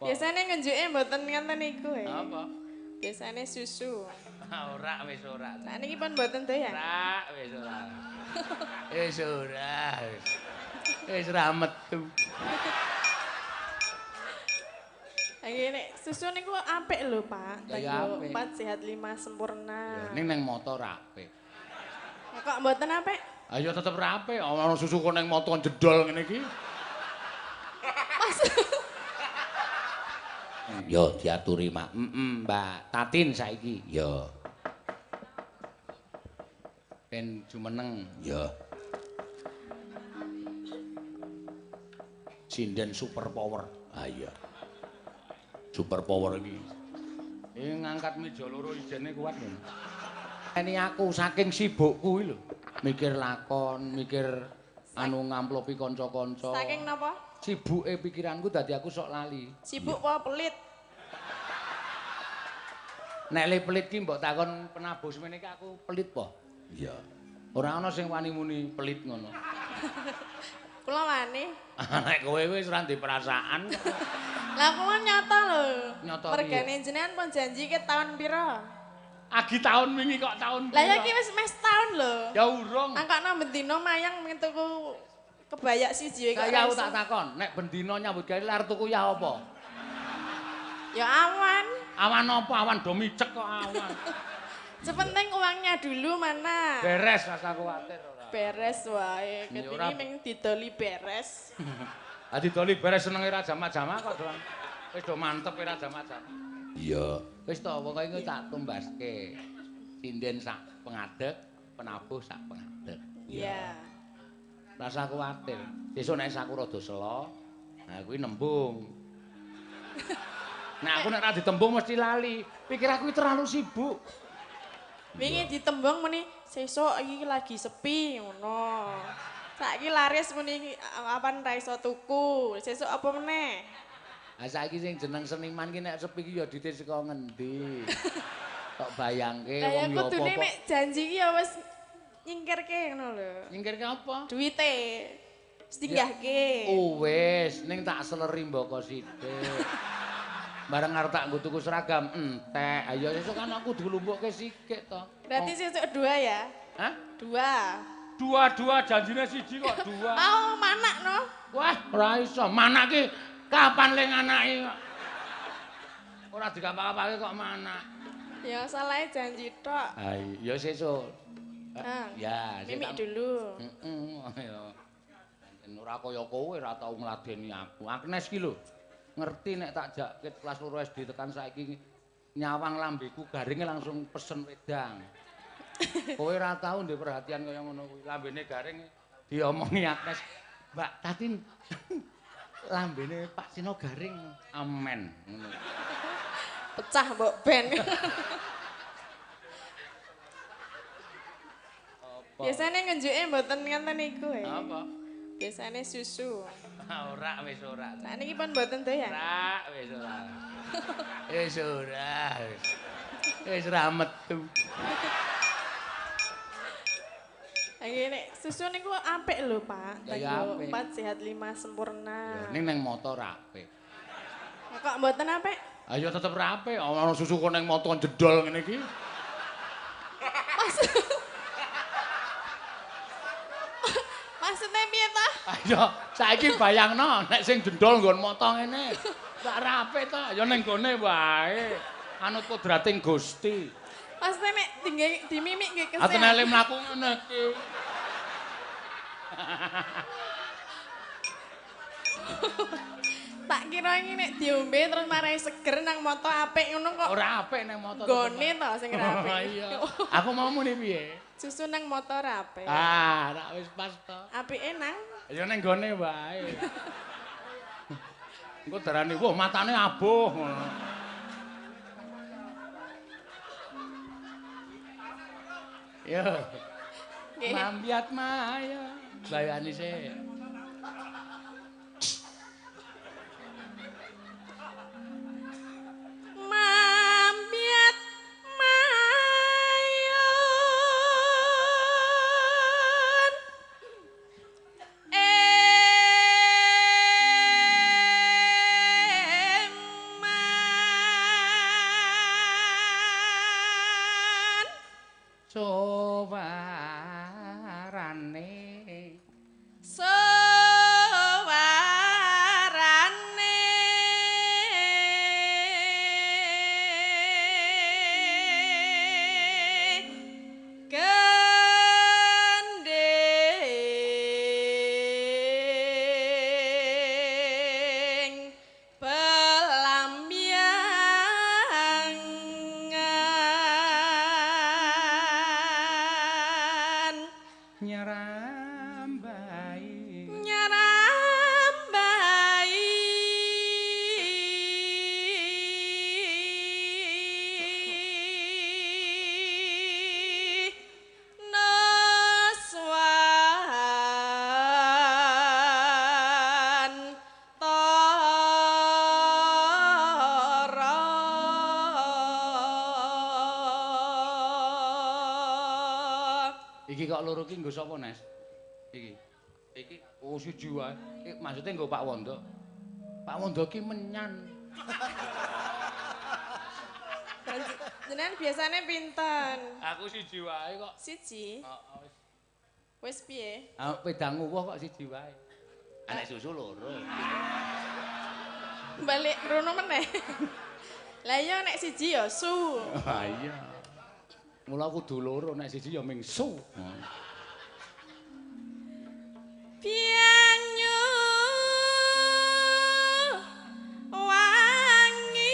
Biasane ngenjuke mboten ngenten niku. Apa? Biasane susu. Ora wis ora. Sakniki pun mboten doyan. Ora wis ora. Wis ora. Wis ora metu. Iki nek susu niku apik lho, Pak. Ya apik. 4 sehat 5 sempurna. Ya ning nang moto ra apik. Kok mboten apik? Ayo tetep ra apik. Ana susu kok nang moto jedol ngene iki. Mas. Yo diaturi mak. Mbak Tatin saiki. Yo. Ben jumeneng. Yo. Sinden super power. Ah iya. Super power iki. Ngangkat meja loro ijene kuat lho. Ini aku saking sibukku iki lho. Mikir lakon, mikir anu ngamplopi kanca-kanca. Saking napa? Sibuke pikiranku dadi aku sok lali. Sibuk apa pelit? Nek le pelit ki mbok takon penabuh semene iki aku pelit po? Iya. Ora ana sing wani muni pelit ngono. Kula wani. Nek kowe wis ora ndek perasaan. Lah kula nyata lho. Nyata. Mergane jenengan pun janji ke tahun pira? Agi tahun wingi kok tahun pira? Lah ya iki wis mes tahun lho. Ya urung. Angkakno bendina mayang tuku kebayak siji kok. Kaya aku tak takon, nek bendina nyambut gawe arep tuku ya apa? Ya awan. Awan apa? Awan do micek kok awan. Sepenting uangnya dulu mana? Beres rasa kuwatir ora. Beres wae, ketini ming didoli beres. Ah didoli beres senenge ra jamak-jamak kok doang. Wis do mantep ora jamak-jamak. Iya. Wis to pokoke engko tak tumbaske. Sinden sak pengadeg, penabuh sak pengadeg. Iya. Rasa kuwatir. Sesuk nek saku rada selo, nah kuwi nembung. Nek aku nek ra ditembung mesti lali. Pikir aku terlalu sibuk. Wingi ditembung muni sesuk iki lagi sepi ngono. Saiki laris muni apan ra iso tuku. Sesuk apa meneh? Ha saiki sing jeneng seniman ki nek sepi ki ya duite saka ngendi. Kok bayangke wong ya apa. Kudune nek janji ki ya wis nyingkirke ngono lho. Nyingkirke apa? Duite. Wis tinggahke. Oh wis, ning tak seleri mboko sithik. Bareng arep tak nggo tuku seragam entek. Ayo sesuk kan aku dilumpukke sikik to. Berarti sesuk dua ya? Hah? Dua. Dua-dua janjine siji kok dua. Oh, manak no. Wah, ora iso. Manak ki kapan le nganaki kok. Ora digapak-gapake kok manak. Ya salahe janji tok. Ha iya sesuk. Ya, mimik dulu. Heeh, ya. Ora kaya kowe ora tau ngladeni aku. Agnes ki lho. Ngerti nek tak jak ket kelas 2 SD tekan saiki nyawang lambeku garinge langsung pesen wedang. Kowe ora tau ndek perhatian kaya ngono kuwi. Lambene garing diomongi Agnes, "Mbak Tatin, lambene Pak Sino garing." Amen ngono. Pecah mbok ben. Biasane ngenjuke mboten ngenten niku. Apa? Biasane susu. Ora wis ora. Sakniki pun mboten doyan. Ora wis ora. Wis ora. Wis ora metu. Iki nek susu niku apik lho, Pak. Ya apik. 4 sehat 5 sempurna. Ya ning nang moto ra apik. Kok mboten apik? Ayo tetep ra apik. Ana susu kok nang moto jedol ngene iki. Mas. Maksudnya piye ta? Ayo saiki bayangno nek sing jendol nggon moto ngene. Sak ra apik ta? Ya ning gone wae. Anut kodrating Gusti. Maksudnya nek dimimik nggih kesel. Atenele mlaku ngene iki. Tak kira iki nek diombe terus marai seger nang moto apik ngono kok. Ora apik nang moto. Gone to sing ora apik. Iya. Aku mau muni piye? Susu nang moto ora apik. Ah, rak wis pas to. Apike nang? Ya nang gone wae. Engko darane, wah matane abuh ngono. Yo. Mambiat maya. Bayani sik. Mambiat mayon Iki kok loro ki nggo sapa, Nes? Iki. Iki oh siji wae. Iki maksude nggo Pak Wondo. Pak Wondo ki menyan. Jenengan biasane pinten? Aku siji wae kok. Siji? Heeh wis. Wis piye? Ah wedang uwuh kok siji wae. Anek susu loro. Balik rono meneh. Lah iya nek siji ya su. Ha iya. Mula kudu loro nek siji ya ming su. Banyu wangi.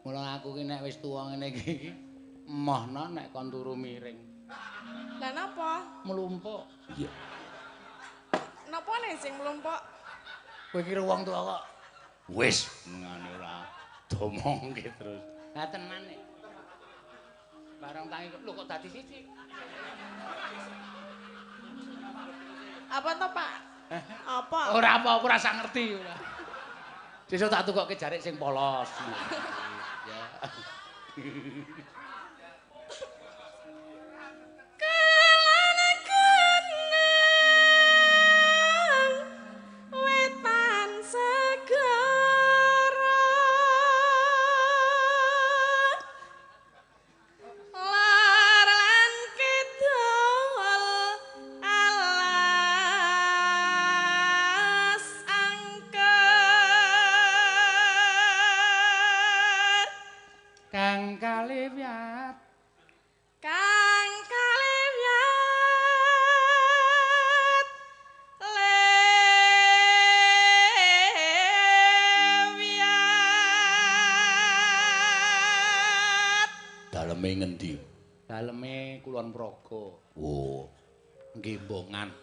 Mula aku ki nek wis tuwa ngene iki emohno nek kon turu miring. Lah napa? Mlumpuk. Iya. Napa nek sing mlumpuk? Kowe kira wong tuwa kok wis ngene ora domongke terus. Lah tenan nek. Barang tangi lho kok dadi siji. Apa to, Pak? Apa? Ora apa, aku ora sak ngerti ora. Sesuk tak tukokke jarik sing polos. Ya. Ngendi? Daleme Kulon Progo. Oh. Gembongan.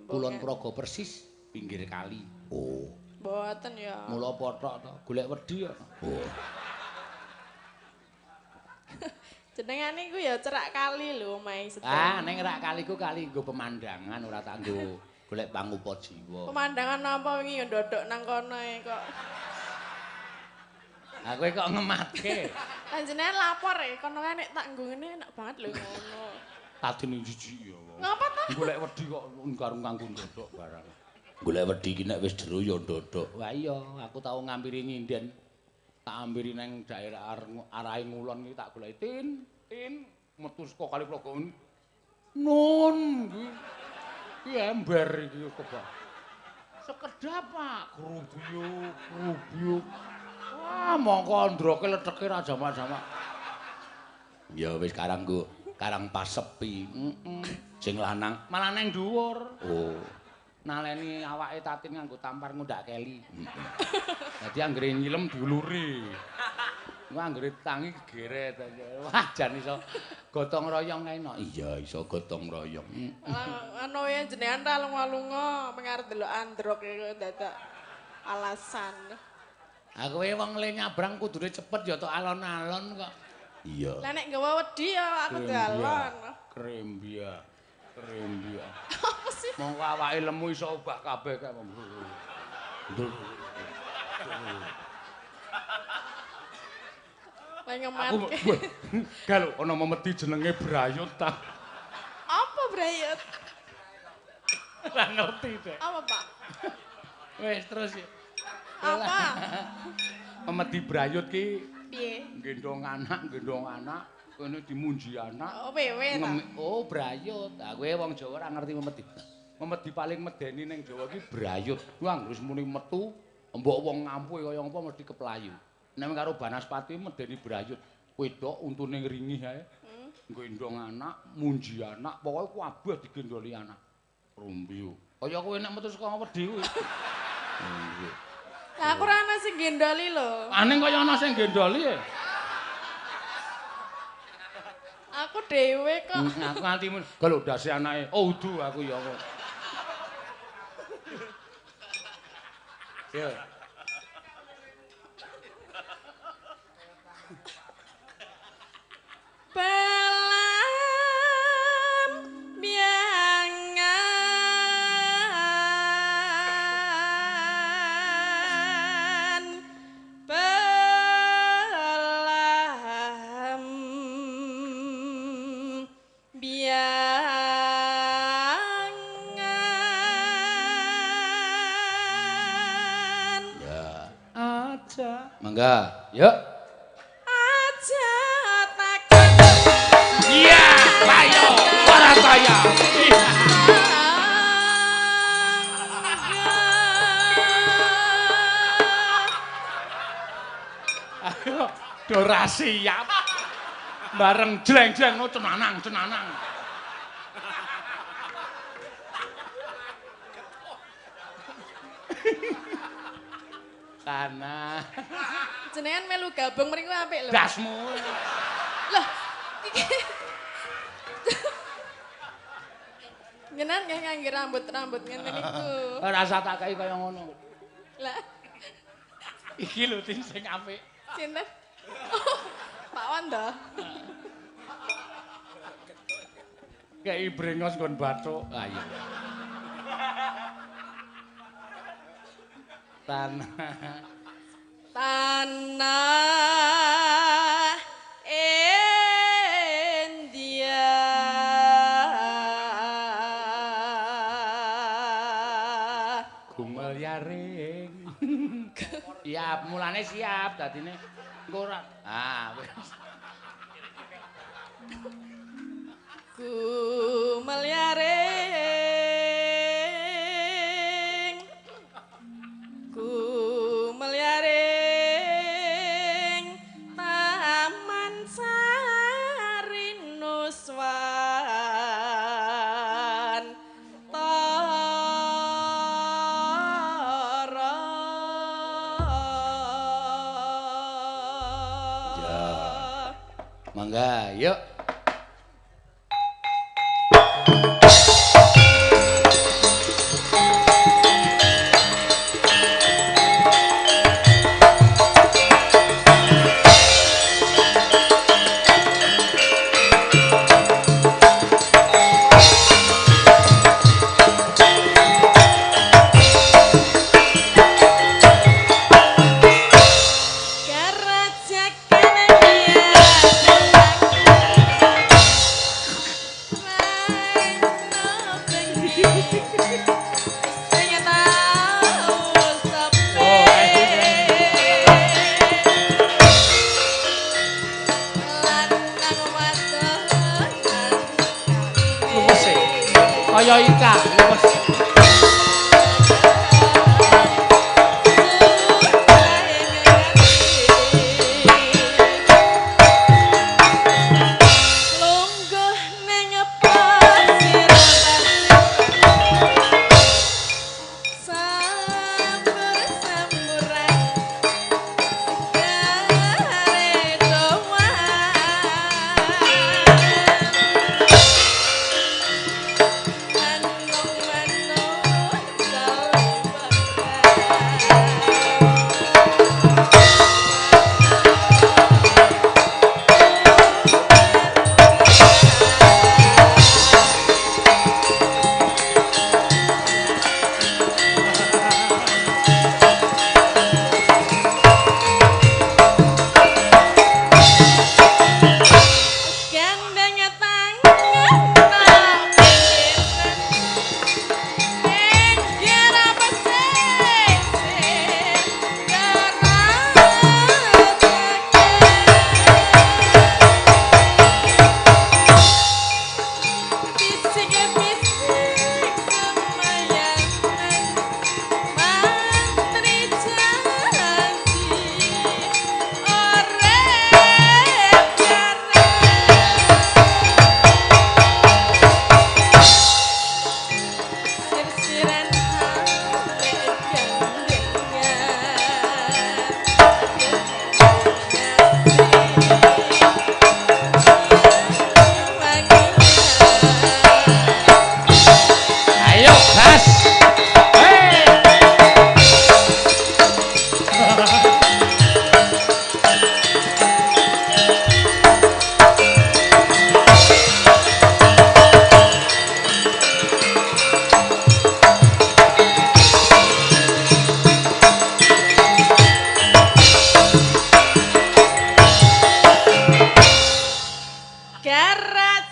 Kulon Progo persis pinggir kali. Oh. Mboten ya. Mula pothok to, golek wedi ya. Oh. Jenengane iku ya cerak kali lho omahe sedaya. Ah, ning rak kali ku kali nggo pemandangan ora tak nggo golek pangupa jiwa. Pemandangan napa wingi ya ndodok nang kono e kok. Lah kowe kok ngematke. Lah jenengan lapor e kono kae nek tak nggo ngene enak banget lho ngono. Tadine jijik ya. Ngapa ta? Golek wedi kok karo nganggo ndodok barang. Golek wedi iki nek wis jero ya ndodok. Wah iya, aku tau ngampiri nyinden. Tak ampiri nang daerah arahe ngulon iki tak goleki tin, tin metu saka kali Progo. Nun iki. Iki ember iki kebak. Sekedap Pak, grubiyuk, grubiyuk. Wah, mongko androke letheke ra jamak-jamak. Ya wis karang nggo, karang pas sepi. Heeh. Sing lanang malah nang dhuwur. Oh. Naleni awake Tatin nganggo tampar ngundhak keli. Heeh. Dadi anggere nyilem diuluri. Engko anggere tangi gegeret. Wah, jan iso gotong royong kae no. Iya, iso gotong royong. Ngono ya jenengan ra lunga-lunga mengarep delok androk iku dadak alasan. Aku kowe wong le nyabrang kudune cepet ya tok alon-alon kok. Iya. Lah nek nggawa wedi ya aku dalon. Krembia. Krembia. Apa sih? Mongko awake lemu iso obah kabeh kok. Lah ngematke. Galo ana memedi jenenge Brayut ta. Apa Brayut? Ora ngerti, Dek. Apa, Pak? Wis terus ya. Apa? Memedi Brayut ki piye? Gendong anak, kene dimunji anak. Oh, wewe ta. Oh, Brayut. Ah kowe wong Jawa ora ngerti memedi. Memedi paling medeni ning Jawa ki Brayut. Ku anggere wis muni metu, mbok wong ngampuh kaya ngapa mesti keplayu. Nek karo Banaspati medeni Brayut. Wedok untune ngringih ae. Gendong anak, munji anak, pokoke kabeh digendoli anak. Rumbiyu. Kaya kowe nek metu saka wedi kuwi. Nggih. Lah aku ora ana sing gendoli lho. Aning kaya ana sing gendoli e. Aku dhewe kok. Aku nganti mun galo ndase anake. Oh udu aku ya kok. Ya. Pelam biangan Biangan. Ya, aja. Mangga, yuk. Aja takon. Iya, ayo, para saya. Ayo, ora siap. Bareng jleng-jleng no cenanang, cenanang. Tanah. Jenengan melu gabung mriku apik lho. Dasmu. Loh, iki. Jenengan nggih ngangge rambut-rambut ngene niku. Ora usah tak kei kaya ngono. Lah. Iki lho tim sing apik. Sinten? Oh, Pak Wanda. Kei brengos nggon bathuk. Ah iya. Tanah. Tanah India. Gumel yaring. Siap, mulane siap dadine engko ora. Ah, wis. Gumel yaring. Gumel yaring Taman Sari Nuswan Tara. Ya. Mangga, yuk. Luwes e. Kaya ika, luwes. Lungguh ning pasir sambur-samburan gare doan manung-manung.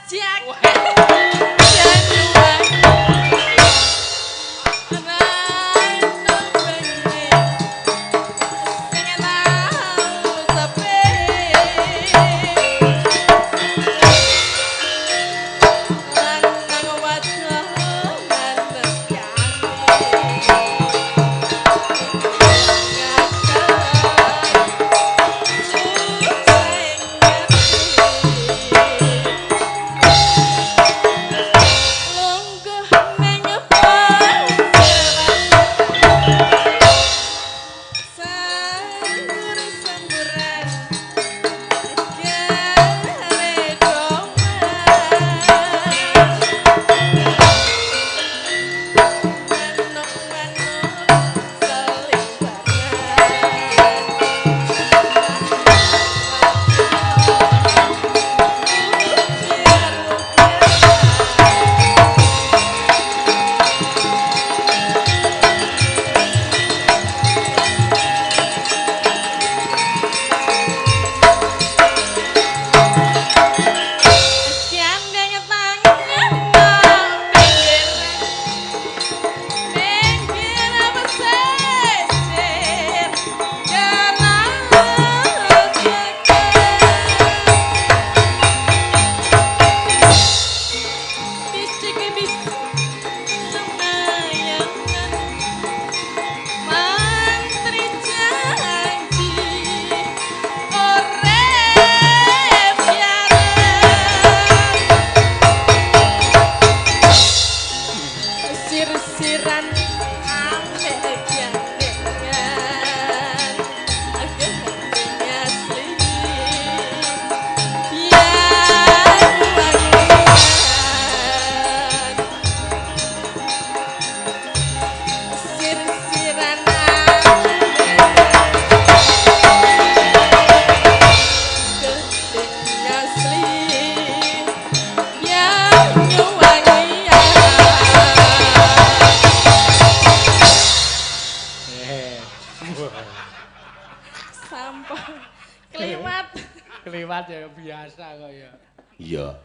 Jak. Kliwat. Kliwat ya biasa kok ya. Iya.